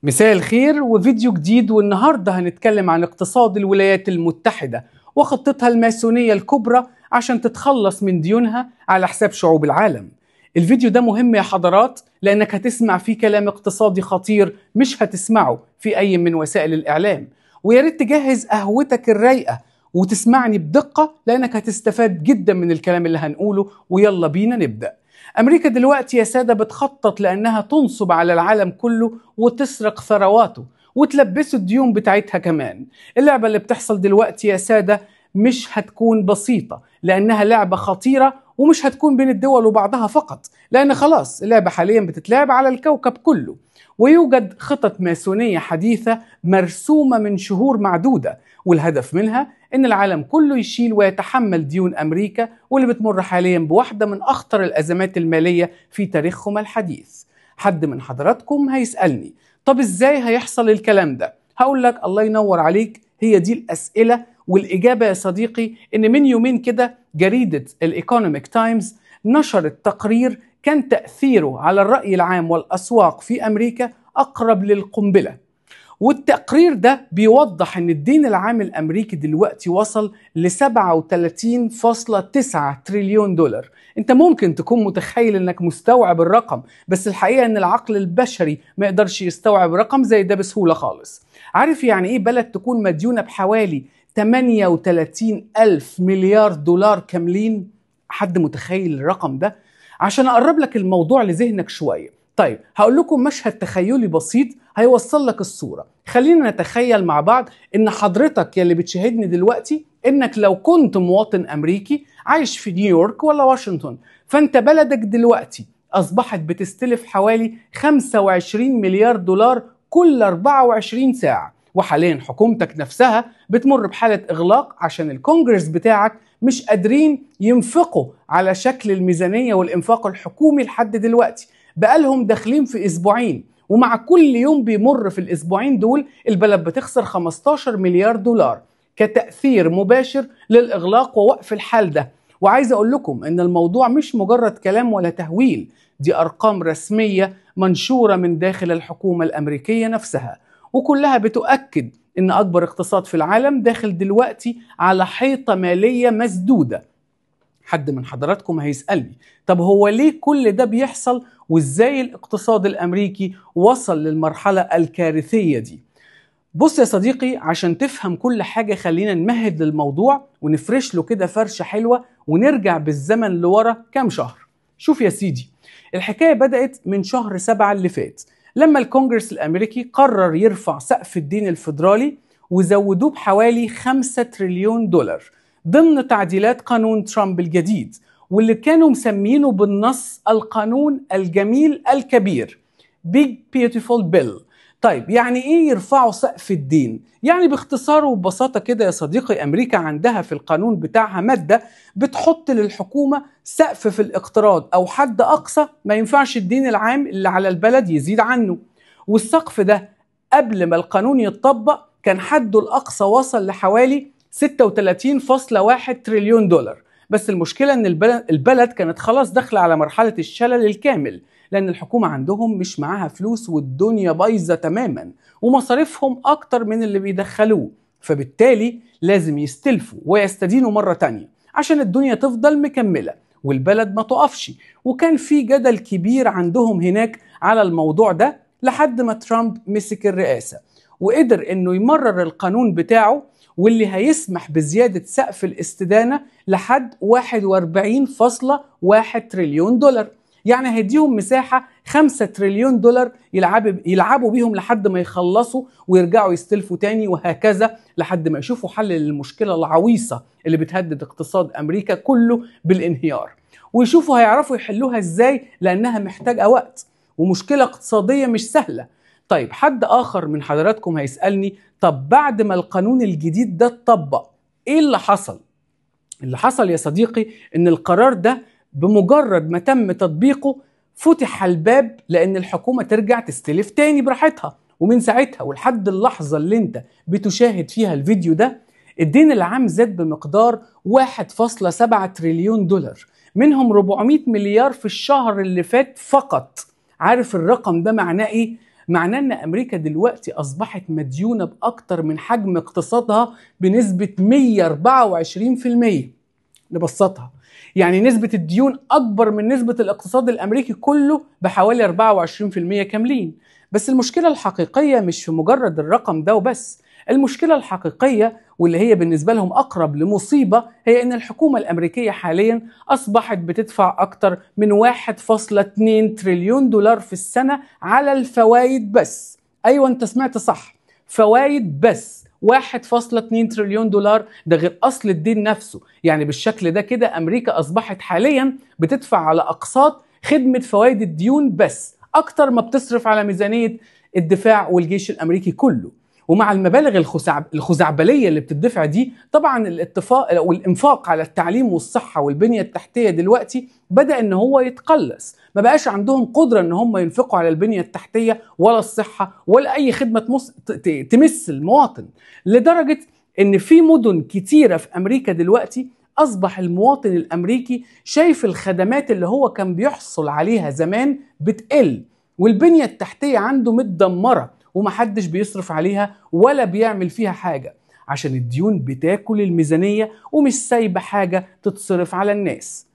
مساء الخير وفيديو جديد، والنهارده هنتكلم عن اقتصاد الولايات المتحدة وخطتها الماسونية الكبرى عشان تتخلص من ديونها على حساب شعوب العالم. الفيديو ده مهم يا حضرات لأنك هتسمع فيه كلام اقتصادي خطير مش هتسمعه في أي من وسائل الإعلام، ويا ريت تجهز قهوتك الرايقة وتسمعني بدقة لأنك هتستفاد جدا من الكلام اللي هنقوله. ويلا بينا نبدأ. أمريكا دلوقتي يا سادة بتخطط لأنها تنصب على العالم كله وتسرق ثرواته وتلبسه الديون بتاعتها كمان. اللعبة اللي بتحصل دلوقتي يا سادة مش هتكون بسيطة لأنها لعبة خطيرة، ومش هتكون بين الدول وبعضها فقط، لأن خلاص اللعبة حاليا بتتلعب على الكوكب كله. ويوجد خطط ماسونية حديثة مرسومة من شهور معدودة، والهدف منها إن العالم كله يشيل ويتحمل ديون أمريكا واللي بتمر حاليا بواحدة من أخطر الأزمات المالية في تاريخهم الحديث. حد من حضراتكم هيسألني طب إزاي هيحصل الكلام ده؟ هقول لك الله ينور عليك، هي دي الأسئلة والإجابة يا صديقي. إن من يومين كده جريدة الإيكونوميك تايمز نشرت تقرير كان تأثيره على الرأي العام والأسواق في أمريكا أقرب للقنبلة. والتقرير ده بيوضح ان الدين العام الامريكي دلوقتي وصل ل 37.9 تريليون دولار. انت ممكن تكون متخيل انك مستوعب الرقم، بس الحقيقة ان العقل البشري ما يقدرش يستوعب رقم زي ده بسهولة خالص. عارف يعني ايه بلد تكون مديونة بحوالي 38 ألف مليار دولار كاملين؟ حد متخيل الرقم ده؟ عشان اقرب لك الموضوع لذهنك شوية، طيب هقول لكم مشهد تخيلي بسيط هيوصل لك الصورة. خلينا نتخيل مع بعض ان حضرتك يلي بتشاهدني دلوقتي انك لو كنت مواطن امريكي عايش في نيويورك ولا واشنطن، فانت بلدك دلوقتي اصبحت بتستلف حوالي 25 مليار دولار كل 24 ساعة، وحاليا حكومتك نفسها بتمر بحالة اغلاق عشان الكونجرس بتاعك مش قادرين ينفقوا على شكل الميزانية والانفاق الحكومي لحد دلوقتي. بقالهم داخلين في اسبوعين، ومع كل يوم بيمر في الاسبوعين دول البلد بتخسر 15 مليار دولار كتأثير مباشر للإغلاق ووقف الحال ده. وعايز اقول لكم ان الموضوع مش مجرد كلام ولا تهويل، دي ارقام رسمية منشورة من داخل الحكومة الامريكية نفسها، وكلها بتؤكد ان اكبر اقتصاد في العالم داخل دلوقتي على حيطة مالية مسدودة. حد من حضراتكم هيسألني طب هو ليه كل ده بيحصل وازاي الاقتصاد الامريكي وصل للمرحلة الكارثية دي؟ بص يا صديقي، عشان تفهم كل حاجة خلينا نمهد للموضوع ونفرش له كده فرشة حلوة ونرجع بالزمن لورا كام شهر. شوف يا سيدي، الحكاية بدأت من شهر 7 اللي فات لما الكونجرس الامريكي قرر يرفع سقف الدين الفيدرالي وزودوه بحوالي 5 تريليون دولار ضمن تعديلات قانون ترامب الجديد، واللي كانوا مسمينه بالنص القانون الجميل الكبير Big Beautiful Bill. طيب يعني ايه يرفعوا سقف الدين؟ يعني باختصار وببساطة كده يا صديقي، امريكا عندها في القانون بتاعها مادة بتحط للحكومة سقف في الاقتراض او حد اقصى ما ينفعش الدين العام اللي على البلد يزيد عنه. والسقف ده قبل ما القانون يتطبق كان حده الاقصى وصل لحوالي 36.1 تريليون دولار. بس المشكلة ان البلد كانت خلاص داخلة على مرحلة الشلل الكامل، لأن الحكومة عندهم مش معاها فلوس والدنيا بايظة تماما ومصاريفهم أكتر من اللي بيدخلوه، فبالتالي لازم يستلفوا ويستدينوا مرة تانية عشان الدنيا تفضل مكملة والبلد ما تقفش. وكان في جدل كبير عندهم هناك على الموضوع ده لحد ما ترامب مسك الرئاسة وقدر انه يمرر القانون بتاعه واللي هيسمح بزيادة سقف الاستدانة لحد 41.1 تريليون دولار. يعني هيديهم مساحة 5 تريليون دولار يلعبوا بيهم لحد ما يخلصوا ويرجعوا يستلفوا تاني، وهكذا لحد ما يشوفوا حل للمشكلة العويصة اللي بتهدد اقتصاد أمريكا كله بالانهيار، ويشوفوا هيعرفوا يحلوها ازاي لأنها محتاجة وقت ومشكلة اقتصادية مش سهلة. طيب حد آخر من حضراتكم هيسألني طب بعد ما القانون الجديد ده اتطبق ايه اللي حصل؟ اللي حصل يا صديقي ان القرار ده بمجرد ما تم تطبيقه فتح الباب لان الحكومة ترجع تستلف تاني براحتها. ومن ساعتها ولحد اللحظة اللي انت بتشاهد فيها الفيديو ده الدين العام زاد بمقدار 1.7 تريليون دولار، منهم 400 مليار في الشهر اللي فات فقط. عارف الرقم ده معناه ايه؟ معناه ان امريكا دلوقتي اصبحت مديونة باكتر من حجم اقتصادها بنسبة 124%. نبسطها، يعني نسبة الديون اكبر من نسبة الاقتصاد الامريكي كله بحوالي 24% كاملين. بس المشكلة الحقيقية مش في مجرد الرقم ده وبس، المشكلة الحقيقية واللي هي بالنسبة لهم أقرب لمصيبة هي إن الحكومة الأمريكية حاليا أصبحت بتدفع أكتر من 1.2 تريليون دولار في السنة على الفوائد بس. أيوة أنت سمعت صح، فوائد بس 1.2 تريليون دولار، ده غير أصل الدين نفسه. يعني بالشكل ده كده أمريكا أصبحت حاليا بتدفع على أقساط خدمة فوائد الديون بس أكتر ما بتصرف على ميزانية الدفاع والجيش الأمريكي كله. ومع المبالغ الخزعبلية اللي بتدفع دي، طبعا الاتفاق والإنفاق على التعليم والصحة والبنية التحتية دلوقتي بدأ إن هو يتقلص، ما بقاش عندهم قدرة إن هم ينفقوا على البنية التحتية ولا الصحة ولا أي خدمة تمس المواطن، لدرجة إن في مدن كتيرة في أمريكا دلوقتي أصبح المواطن الأمريكي شايف الخدمات اللي هو كان بيحصل عليها زمان بتقل، والبنية التحتية عنده متدمرة ومحدش بيصرف عليها ولا بيعمل فيها حاجة، عشان الديون بتاكل الميزانية ومش سايبة حاجة تتصرف على الناس.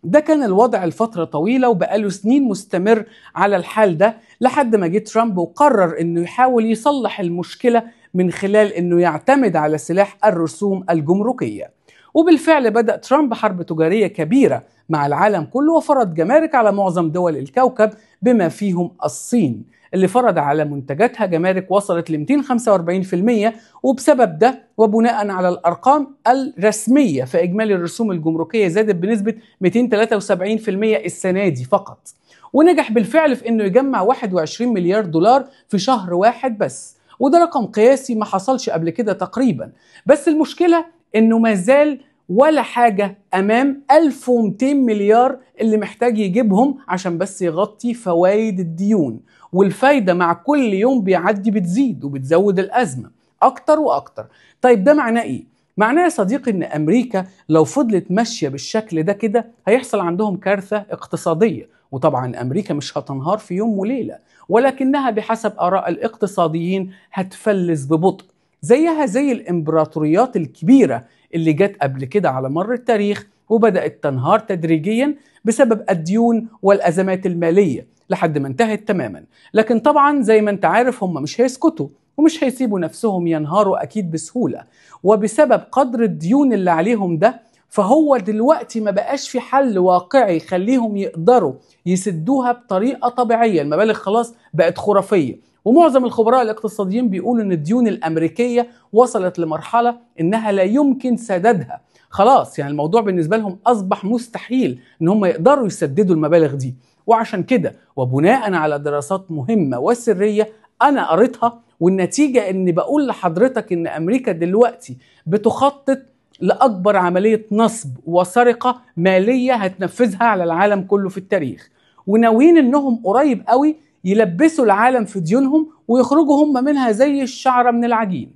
ده كان الوضع لفترة طويلة وبقاله سنين مستمر على الحال ده، لحد ما جه ترامب وقرر انه يحاول يصلح المشكلة من خلال انه يعتمد على سلاح الرسوم الجمركية. وبالفعل بدأ ترامب حرب تجارية كبيرة مع العالم كله، وفرض جمارك على معظم دول الكوكب بما فيهم الصين، اللي فرض على منتجاتها جمارك وصلت ل 245%. وبسبب ده وبناء على الأرقام الرسمية فإجمالي الرسوم الجمركية زادت بنسبة 273% السنة دي فقط. ونجح بالفعل في إنه يجمع 21 مليار دولار في شهر واحد بس، وده رقم قياسي ما حصلش قبل كده تقريبا. بس المشكلة إنه ما زال ولا حاجة أمام 1200 مليار اللي محتاج يجيبهم عشان بس يغطي فوائد الديون، والفايدة مع كل يوم بيعدي بتزيد وبتزود الأزمة أكتر وأكتر. طيب ده معناه إيه؟ معناه يا صديقي إن أمريكا لو فضلت ماشية بالشكل ده كده هيحصل عندهم كارثة اقتصادية، وطبعا أمريكا مش هتنهار في يوم وليلة، ولكنها بحسب آراء الاقتصاديين هتفلس ببطء، زيها زي الإمبراطوريات الكبيرة اللي جت قبل كده على مر التاريخ وبدأت تنهار تدريجيا بسبب الديون والأزمات المالية لحد ما انتهت تماما. لكن طبعا زي ما انت عارف هم مش هيسكتوا ومش هيسيبوا نفسهم ينهاروا أكيد بسهولة، وبسبب قدر الديون اللي عليهم ده فهو دلوقتي ما بقاش في حل واقعي يخليهم يقدروا يسدوها بطريقة طبيعية. المبالغ خلاص بقت خرافية، ومعظم الخبراء الاقتصاديين بيقولوا ان الديون الامريكية وصلت لمرحلة انها لا يمكن سدادها خلاص، يعني الموضوع بالنسبة لهم اصبح مستحيل ان هم يقدروا يسددوا المبالغ دي. وعشان كده وبناء على دراسات مهمة وسرية انا قريتها، والنتيجة ان بقول لحضرتك ان امريكا دلوقتي بتخطط لأكبر عملية نصب وسرقة مالية هتنفذها على العالم كله في التاريخ، وناويين انهم قريب قوي يلبسوا العالم في ديونهم ويخرجوا هم منها زي الشعرة من العجين،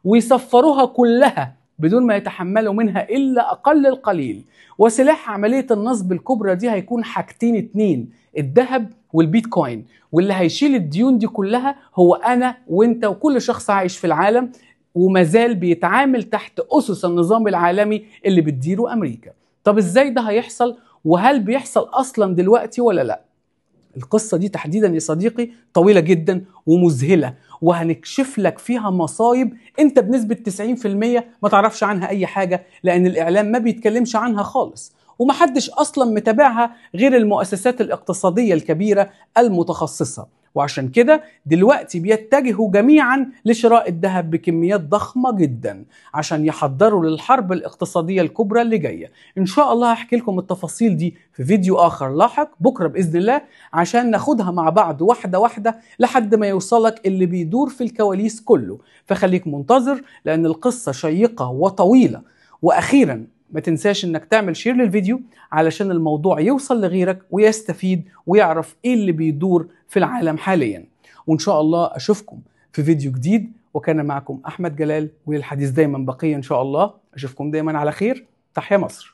ويصفروها كلها بدون ما يتحملوا منها إلا أقل القليل. وسلاح عملية النصب الكبرى دي هيكون حاجتين اتنين، الذهب والبيتكوين، واللي هيشيل الديون دي كلها هو أنا وانت وكل شخص عايش في العالم ومازال بيتعامل تحت أسس النظام العالمي اللي بتديره أمريكا. طب إزاي ده هيحصل؟ وهل بيحصل أصلا دلوقتي ولا لا؟ القصة دي تحديدا يا صديقي طويلة جدا ومذهلة، وهنكشف لك فيها مصايب انت بنسبة 90% ما تعرفش عنها اي حاجة، لان الاعلام ما بيتكلمش عنها خالص، ومحدش اصلا متابعها غير المؤسسات الاقتصادية الكبيرة المتخصصة. وعشان كده دلوقتي بيتجهوا جميعا لشراء الذهب بكميات ضخمة جدا عشان يحضروا للحرب الاقتصادية الكبرى اللي جاية. إن شاء الله هحكي لكم التفاصيل دي في فيديو آخر لاحق بكرة بإذن الله، عشان ناخدها مع بعض واحدة واحدة لحد ما يوصلك اللي بيدور في الكواليس كله. فخليك منتظر لأن القصة شيقة وطويلة. وأخيرا ما تنساش انك تعمل share للفيديو علشان الموضوع يوصل لغيرك ويستفيد ويعرف ايه اللي بيدور في العالم حاليا. وان شاء الله اشوفكم في فيديو جديد، وكان معكم احمد جلال، وللحديث دايما بقية ان شاء الله. اشوفكم دايما على خير. تحيا مصر.